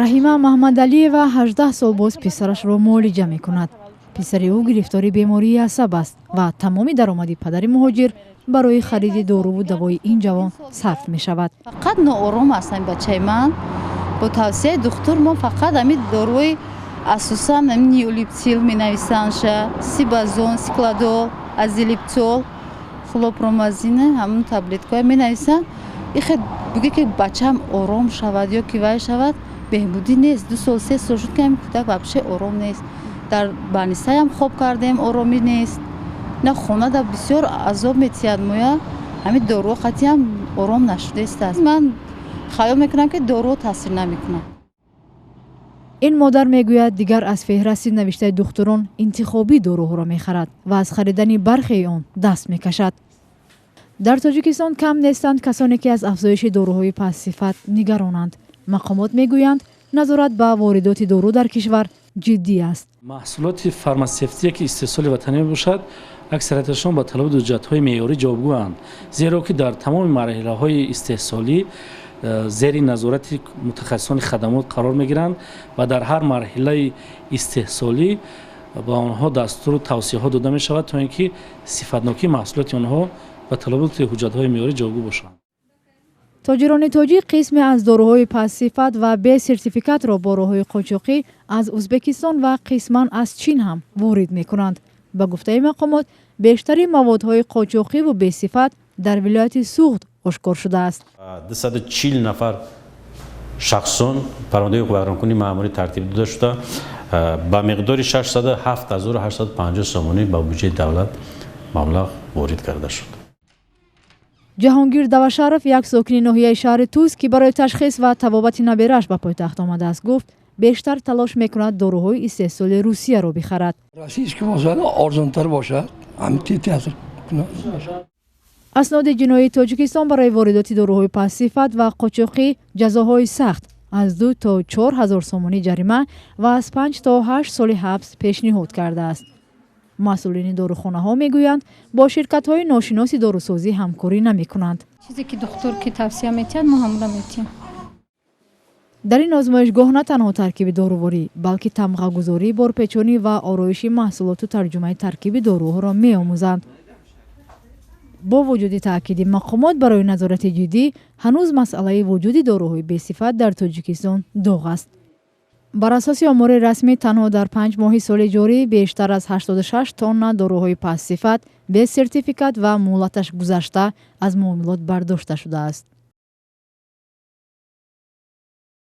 Раҳима Маҳмадалиева 18 сол боз писарашро муолиҷа мекунад. Писари ӯ гирифтори бемории асаб аст ва тамоми даромади падари муҳоҷир барои хариди доруву давои ин ҷавон сарф мешавад. Фақат ноором аст ҳамин бачаи ман. Бо тавсияи духтур мо фақат ҳамин доруи, асосан ҳамин неулептил менависандша, сибазон, сиклодол, азилептол, хлорпромазина, ҳамун таблеткаҳое менависанд. Ихе бугӯ, ки бачаам ором шавад ё ки вай шавад, беҳбудӣ нест. 2 сол, 3 сол шуд, ки ҳамин кӯдак вообще ором нест. Дар больницаям хоб кардем, оромӣ нест. На хонада бисёр азоб метиҳад моя. Ҳамин доруҳо қатъиам ором нашудааст. Ман хаёл мекунам, ки доруҳо таъсир намекунад. Ин модар мегӯяд, дигар аз феҳрасти навиштаи духтурон интихобӣ доруҳоро мехарад ва аз харидани бархеи он даст мекашад. Дар Тоҷикистон кам нестанд касоне, ки аз афзоиши доруҳои пастсифат нигаронанд. Мақомот мегӯянд, назорат ба воридоти дору дар кишвар ҷиддӣ аст. Маҳсулоти фарматсевтие, ки истеҳсоли ватанӣ мебошад, аксарияташон ба талаботи ҳуҷҷатҳои меъёрӣ ҷавобгӯанд, зеро ки дар тамоми марҳилаҳои истеҳсолӣ зери назорати мутахассисони хадамот қарор мегиранд ва дар ҳар марҳилаи истеҳсолӣ ба онҳо дастуру тавсияҳо дода мешавад, то ин ки сифатнокии маҳсулоти онҳо ба талаботи ҳуҷҷатҳои меъёрӣ ҷавобгӯ бошанд. Тоҷирони тоҷик қисме аз доруҳои пастсифат ва бесертификатро бо роҳҳои қочоқӣ аз Ӯзбекистон ва қисман аз Чин ҳам ворид мекунанд. Ба гуфтаи мақомот, бештари маводҳои қочоқиву бесифат дар вилояти Суғд ошкор шудааст. 240 нафар шахсон парвандаи ҳуқуқвайронкунии маъмурӣ тартиб дода шуда, ба миқдори 607 850 сомонӣ ба буҷети давлат маблағ ворид карда шуд. Ҷаҳонгир Давашаров, як сокини ноҳияи шаҳри Тӯс, ки барои ташхис ва табобати набераш ба пойтахт омадааст, гуфт, бештар талош мекунад доруҳои истеҳсоли Русияро бихарад. Российский бошад, арзонтар бошад. Асноди ҷиноии Тоҷикистон барои воридоти доруҳои пастсифат ва қочоқӣ ҷазоҳои сахт аз 2 то 4 ҳазор сомонӣ ҷарима ва аз 5 то 8 соли ҳабс пешниҳод кардааст. Масъулини дорухонаҳо мегӯянд, бо ширкатҳои ношиноси дорусозӣ ҳамкорӣ намекунанд. Чизе ки духтур ки тавсия метиҳад, мо ҳамонро метиҳем. Дар ин озмоишгоҳ на танҳо таркиби доруворӣ, балки тамғагузорӣ, борпечонӣ ва ороиши маҳсулоту тарҷумаи таркиби доруҳоро меомӯзанд. Бо вуҷуди таъкиди мақомот барои назорати ҷиддӣ, ҳанӯз масъалаи вуҷуди доруҳои бесифат дар Тоҷикистон доғ аст. Бар асоси омори расмӣ, танҳо дар 5 моҳи соли ҷорӣ бештар аз 86 тонна доруҳои пастсифат, без сертификат ва муҳлаташ гузашта аз муомилот бардошта шудааст.